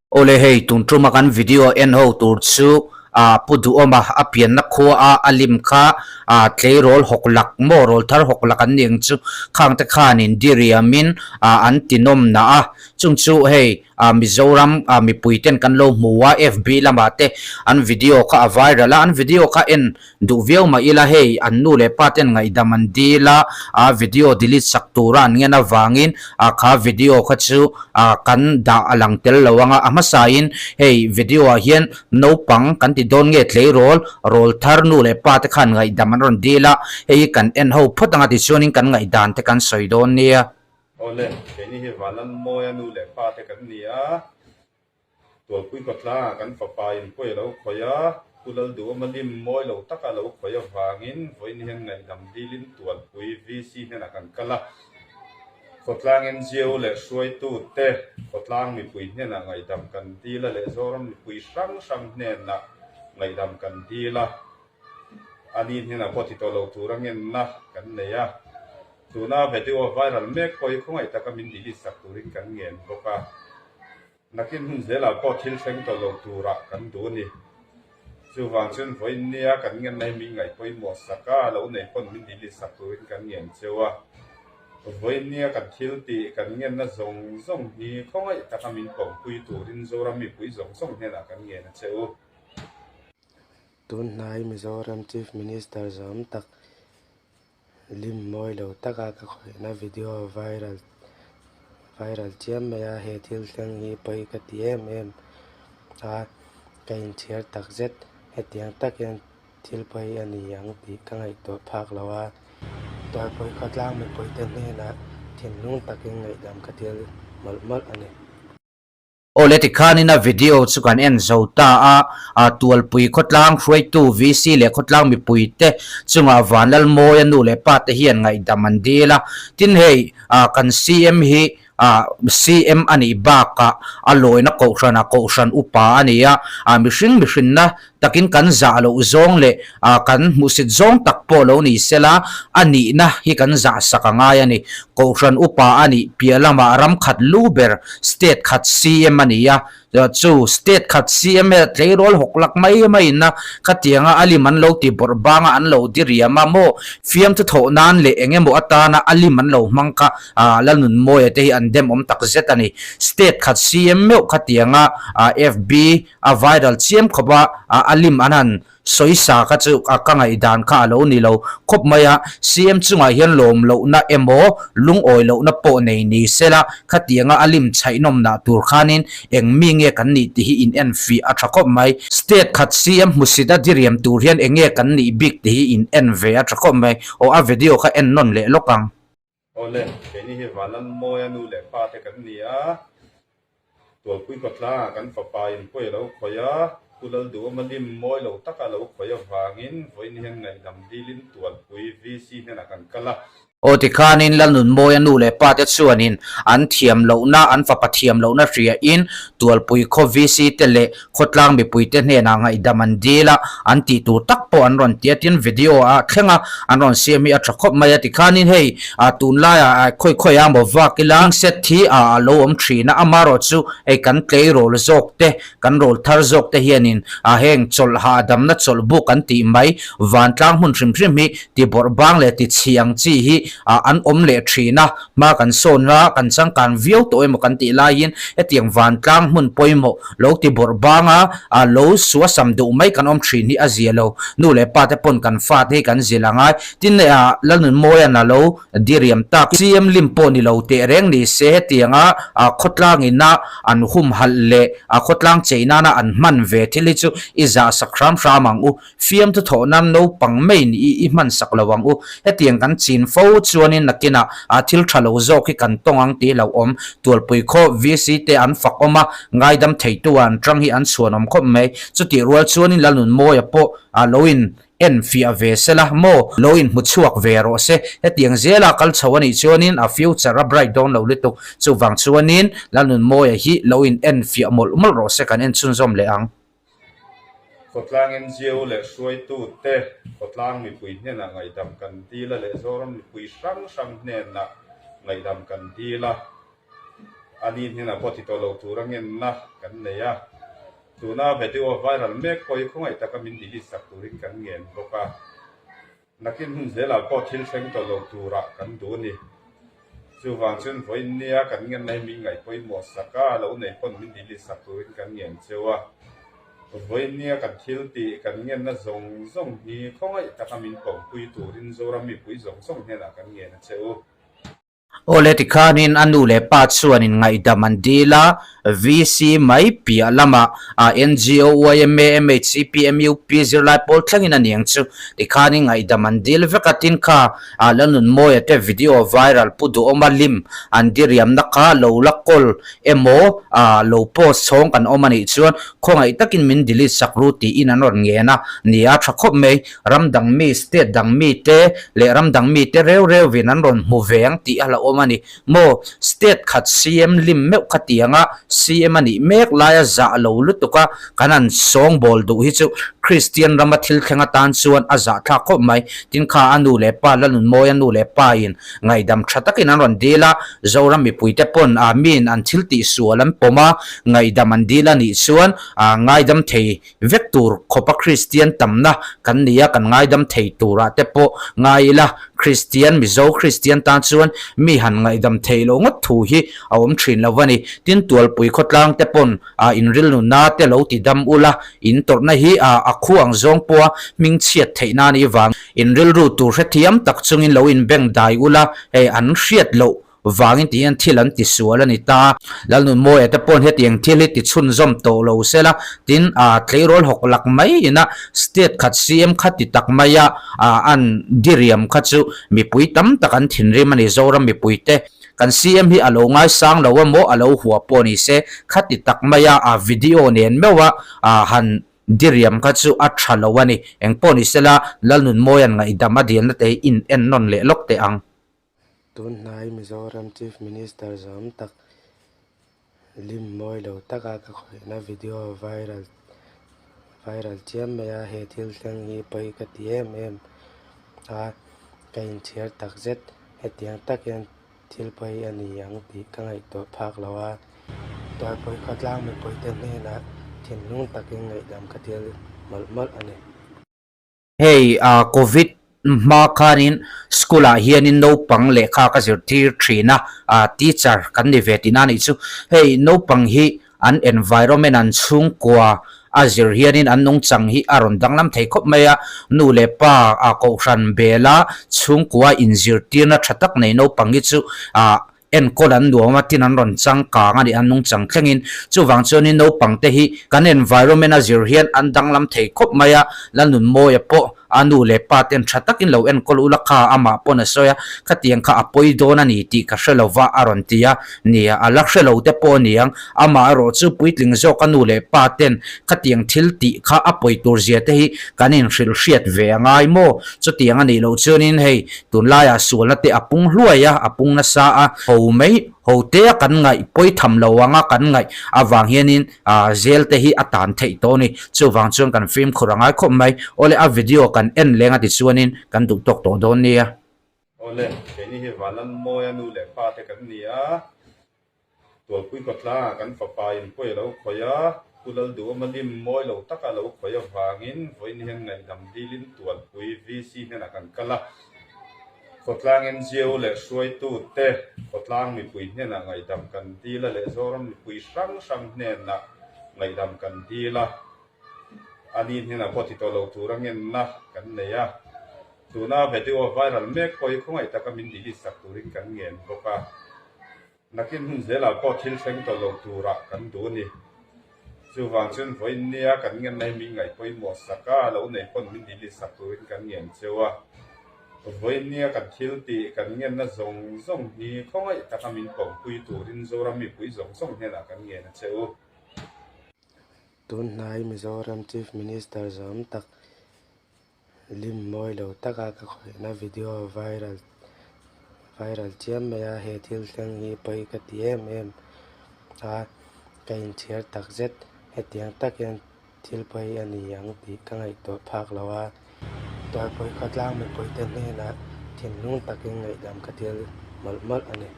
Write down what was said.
Awle hei tun tuma kan video en ho tur chu ah Pu Duhawma a pianna khua a a lim kha ah tleirawl hawk lak maw rawl thar hawk lak an ni ang chu khang te khanin diriamin ah an ti nawm na a chung chu hei ah Mizoram ah mipui ten kan lo hmu a FB lamah te an video kha a viral a an video kha en Duh viau mah ila hei an nu leh pa ten ngaihdam an dil a, a video delete sak tura an ngen avangin a kha video kha chu a kan dah a lang tel lo ang a, a hmasain hei video ah hian naupang kan ti dawn nge tleirawl rawl thar nu leh pa te khan ngaihdam an rawn dil a, hei hi kan en ho phawt ang a tichuanin kan ngaihdan te kan sawi dawn nia. Awle, keini hi Vanlalmawia nu leh pa te kan ni a. Tualpui kawtlangah kan fapa in pawi a lo khawih a, Pu Lalduhawma lim mawi lo taka a lo khawih avangin vawiin hian ngaihdam dilin Tualpui VC hnenah kan kal a. Khawtlang NGO leh hruaitute khawtlang mipui hnenah ngaihdam kan dil a leh Zoram mipui hrang hrang hnenah ngaihdam kan dil a. Ani hnenah pawh ti tawh lo tura ngenna kan nei a. Tuna video viral mek pawh hi khawngaih taka min delete sak turin kan ngen bawk a. Nakin hun zelah pawh thil thleng tawh lo turah kan duh a ni. Chuvang chuan vawiin nia kan ngenna hi min ngaih pawimawh sak a, a lo nei pawn min delete sak turin kan ngen cheu a. Vawiin nia kan thil tih kan ngenna zawng zawng hi khawngaih taka min pawmpui turin Zoram mipui zawng zawng hnenah kan ngen a che u. Tunhnai Mizoram Chief Minister zawm tak Lim mawi lo taka ka khawihna video viral viral chiam mai a, he thil thleng hi pawi ka ti em em a, ka inchhiar tak zet hetiang tak hian thil pawi a ni ang tih ka ngaihtuah phak lo a. Tualpui khawtlang mipuite hnenah thinlung takin ngaihdam ka thil mawlh mawlh a ni. Awle tikhanin a video chu kan en zo ta a, a Tualpui khawtlang hruaitu VC leh khawtlang mipuite chungah Vanlalmawia nu leh pa te hian ngaihdam an dil a. Tin hei kan CM hi CM a nih bakah a lawina kohhranah kohhran upa a ni a, mihring mihrinna takin kan zah loh zawng leh kan hmuhsit zawng tak pawh lo ni sela, a nihna hi kan zah sak a ngai a ni. Kohhran upa a nih piah lamah ram khat lu ber state khat CM a ni a, chu state khat CM hi tleirawl hawk lak mai maiin a khatianga a lim an lo ti bawrh banga an lo diriam a maw fiamthu thawh nan leh eng emaw atana a lim an lo hmang kha Lalnunmawia te hi an demawm tak zet a ni. State khat CM meuh khatianga FB A viral chiam khawp a, a lim an han sawi sa kha chu ka ngaihdan kha a lo ni lo khawp mai a. CM chungah hian lawm lohna emaw lungawi lohna pawh nei ni se la, khatianga a lim chhaihnawmna tur khanin eng mi nge kan nih tih hi in en fih a tha khawp mai. State khat CM hmusit a diriam tur hian eng nge kan nih bik tih hi in en ve a tha khawp mai. Aw a video kha en nawn leh lawk ang. Awle, keini hi Vanlalmawia nu leh pa te kan ni a, Tualpui kawtlangah kan fapa in pawi a lo khawih a, Pu Lalduhawma lim mawi lo taka a lo khawih avangin vawiin hian ngaihdam dilin Tualpui VC hnenah kan kal a. Aw tikhanin Lalnunmawia nu leh pa te chuanin an thiam lohna, an fapa thiam lohna hriain Tualpui khaw VC te leh Khawtlang mipuite hnenah ngaihdam an dil a, an tih tur tak pawh an rawn ti a, tin video a thleng a, an rawn siam hi a tha khawp mai a, tikhanin hei tunlaiah khawi khawi a maw vak ila set hi a lo awm thin a, amaherawh chu hei kan tleirawl zawk te, kan rawl thar zawk te hianin heng chawlh hahdamna chawlh buk an tih mai vantlang hmun hrim hrim hi ti bawrh bang leh ti chhi ang chi hi an awm leh thin a, hma kan sawn a, kan changkan viau tawh emaw kan tih laiin hetiang vantlang hmun pawimawh Lo ti bawrh bang a, a lo suasam duh mai kan awm thin hi a zia lo. Nu leh pa te pawn kan fa te hi kan zil a ngai. Tin a Lalnunmawia'n a lo diriam tak. CM lim pawh ni lo teh reng ni se hetianga khawtlang ina an humhalh leh a khawtlang chei nana an hman ve thil hi chu i zah sak hram hram ang u. Fiamthu thawh nan naupang main i i hman sak lo ang u. Hetiang kan chin fo chuanin nakinah a thil tha lo zawk hi kan tawng ang tih hlauhawm. Tualpui khaw VC te an fak awm a, ngaidam theitu ah an tang hi an chhuanawm khawp mai. Chutih rual chuanin Lalnunmawia pawh a lo in en fiah ve se la maw, lo in hmu chhuak ve rawh se. Hetiang zela kal chho anih chuanin a future a bright dawn lo lutuk. Chuvang chuanin Lalnunmawia hi lo in en fiah mawlh mawlh rawh se kan en chhunzawm leh ang. Khawtlang NGO leh hruaitute khawtlang mipui hnenah ngaihdam kan dil a leh Zoram mipui hrang hrang hnenah ngaihdam kan dil a. A ni hnenah pawh ti tawh lo tura ngenna kan nei a. Tuna video viral mek pawh hi khawngaih taka min delete sak turin kan ngen bawk a. Nakin hun zelah pawh thil thleng tawh lo turah kan duh a ni. Chuvang chuan vawiin nia kan ngenna hi min ngaih pawimawh sak a, lo nei pawn min delete sak turin kan ngen cheu a. Vawiin nia kan thil tih kan ngenna zawng zawng hi khawngaih taka min pawmpui turin Zoram mipui zawng zawng hnenah kan ngen a che u. Awle tikhanin a nu leh pa chuanin ngaihdam an dil a, VC mai piah lamah NGO, yma, MHCP, MUP zirlai pawl thlengin a niang chu tikhanin ngaihdam an dil vek a, tin kha Lalnunmawia te video viral Pu Duhawma lim an diriamna kha lo la kawl emaw lo post chhawng kan awm a nih chuan khawngaih takin min delete sak ru tiin an rawn ngen a, nia tha khawp mai. Ram dang mi, state dang mi te leh ram dang mi te reu reu vin an rawn hmu ve ang tih a la awm a ni. Maw, state khat CM lim meuh kha tiang a, CM a nih mek laia zah lo lutuk a, kan han sawngbawl duh hi chu Kristian rama thil thleng atan chuan a zah thlak khawp mai. Tin kha a nu leh pa, Lalnunmawia nu leh pa in ngaihdam tha takin an rawn dil a, Zoram mipuite pawn a miin an thil tihsual an pawm a, ngaihdam an dil a nih chuan ngaidam thei Vek tur khawpa Kristian tamna kan ni a, kan ngaidam thei turah te pawh ngai ila, Kristian, Mizo Kristian tan chuan mi han ngaihdam thei lo ngawt thu hi a awm thin lo a ni. Tin, Tualpui khawtlang te pawn inrilnuna te lo ti dam ula, in tawrhna hi a khu ang zawng pawha hmingchhiat theih nan i vang. In rilru tur hrethiam tak chungin lo inbeng dai ula, hei an hriat loh Vangin ti hian thil an ti sual a ni ta. Lalnunmawia te paw'n hetiang thil hi ti chhunzawm tawh lo se la, tin tleirawl hawk lak mai ina state khat CM kha ti tak maia an diriam kha chu mipui tam tak an thinrim a ni. Zoram mipui te kan CM hi a lo ngaisang lo emaw a lo hua pawh ni se kha ti tak maia video nen meuha han diriam kha chu a tha lo a ni. Engpawh ni se la Lalnunmawia'n ngaihdam a dilna te hi in ennawn leh lawk teh ang. Tunhnai Mizoram Chief Minister zawm tak lim mawi lo taka ka khawihna video viral viral chiam mai a, he thil thleng hi pawi ka ti em em a, ka inchhiar tak zet hetiang tak hian thil pawi a ni ang tih ka ngaihtuah phak lo a, Tualpui khawtlang mipuite hnenah thinlung takin ngaihdam ka thil mawlh mawlh a ni. Hei Covid hma khanin school ah hianin naupang lehkha ka zirtir thin a, teacher kan ni ve tihna a nih chu. Hei naupang hi an environment an chhungkua a zir hianin an nungchang hi a rawn danglam thei khawp mai a, nu leh pa kohhran bela chhungkua inzirtirna tha tak nei naupang hi chu enkawl an nuam a, tin an rawn changkang a nih an nungchang thlengin. Chuvang chuanin naupang te hi kan environment a zir hian an danglam thei khawp mai a, Lalnunmawia pawh a nu leh pa ten tha takin lo enkawl ula kha amah pawn a sawi a, khatiang kha a pawi dawn a ni tih ka hre lo va a rawn ti a, nia a la hre lo te pawh a ni ang, amah erawh chu puitling zawk a nu leh pa ten khatiang thil tih kha a pawi tur zia te hi kan inhrilh hriat ve a ngai maw? Chutiang a nih loh chuanin hei tunlaiah sualna te a pung hluai a, a pung nasa a, ho mai ho te a kan ngaih pawi tham lo anga kan ngaih avang hianin zel te hi a tan theih tawh a ni. Chuvang chuan kan fimkhur a ngai khawp mai. Awle a video kan en leng a tichuanin kan duh tawk tawh dawn nia. Awle, keini hi Vanlalmawia nu leh pa te kan ni a. Tualpui khawtlangah kan fapa in pawi a lo khawih a, Pu Lalduhawma lim mawi lo taka a lo khawih avangin vawiin hian ngaihdam dilin Tualpui VC hnenah kan kal a. Khawtlang NGO leh hruaitute khawtlang mipui hnenah ngaihdam kan dil a leh Zoram mipui hrang hrang hnenah ngaihdam kan dil a. A ni hnenah pawh ti tawh lo tura ngenna kan nei a. Tuna video viral mek pawh hi khawngaih taka min delete sak turin kan ngen bawk a. Nakin hun zelah pawh thil thleng tawh lo turah kan duh a ni. Chuvang chuan vawiin nia kan ngenna hi min ngaih pawimawh sak a, lo nei pawn min delete sak turin kan ngen cheu a. Vawiin nia kan thil tih kan ngenna zawng zawng hi khawngaih taka min pawmpui turin Zoram mipui zawng zawng hnenah kan ngen a che u. Tunhnai Mizoram Chief Minister zawm tak Lim mawi lo taka ka khawihna video viral viral chiam mai a, he thil thleng hi pawi ka ti em em a, ka inchhiar tak zet hetiang tak hian thil pawi a ni ang tih ka ngaihtuah phak lo a, Tualpui khawtlang mipuite hnenah thinlung takin ngaihdam ka thil mawlh mawlh a ni.